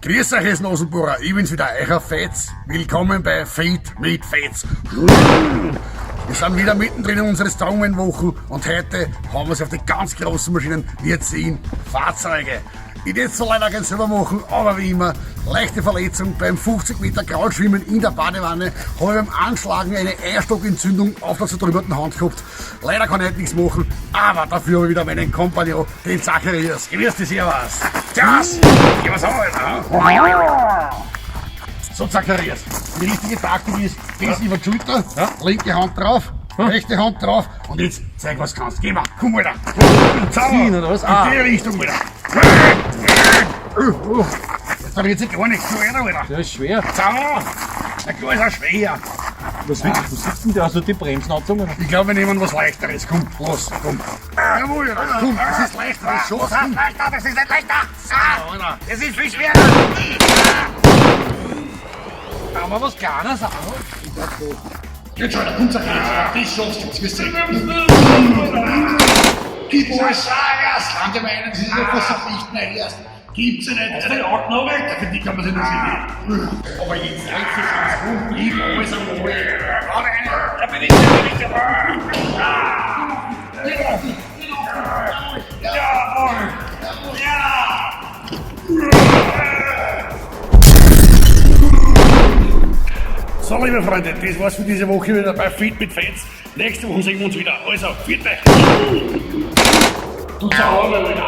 Grüß euch, es Nasenbohrer, ich bin's wieder, euer Fetz. Willkommen bei Feed mit Fetz. Wir sind wieder mittendrin in unserer Strongman-Woche und heute haben wir es auf die ganz großen Maschinen. Wir ziehen Fahrzeuge. Ich werde es leider kein selber machen, aber wie immer, leichte Verletzung beim 50 Meter Kraulschwimmen in der Badewanne, habe ich beim Anschlagen eine Eierstockentzündung auf der zertrümmerten Hand gehabt. Leider kann ich heute nichts machen, aber dafür habe ich wieder meinen Kompagnon, den Zacharias. Grüß dich, servus. Servus. Geh was haben, Alter. So, Zacharias, die richtige Taktik ist, das über die Schulter, linke Hand drauf, rechte Hand drauf und jetzt zeig, was kannst. Geh mal, komm, Alter. Ziehen, oder was? In Ah. die Richtung, Alter. Jetzt dreht sich gar nichts, du weiter, Alter. Der ist schwer. So, der Klo ist auch schwer. Was, was sitzt denn der? Hast du die Bremsen angezogen? Ich glaube, wir nehmen was Leichteres. Komm, los, komm. Jawohl, Alter, komm, das ist leichter, das ist schon. Das ist leichter, das ist nicht leichter. So, Alter. Das ist viel schwerer. Haben wir was Kleines auch? Jetzt, Alter, komm, Zacharias. Das schaffst du jetzt, wirst du sehen. Gib alles, Gas, Land im einen, das ist ja fast verpflichtend nein, erst. Gibt's ja nicht. Hast du den alten Arbeit? Für die kann man sich nur schicken. Aber jetzt reicht sich ganz gut. Gib alles einmal. Hau rein. Da bin ich, da bin ich. Jawohl. Ja. So, liebe Freunde, das war's für diese Woche wieder bei Fit mit Fans. Nächste Woche sehen wir uns wieder. Also, fit euch! Du Zauber, Alter.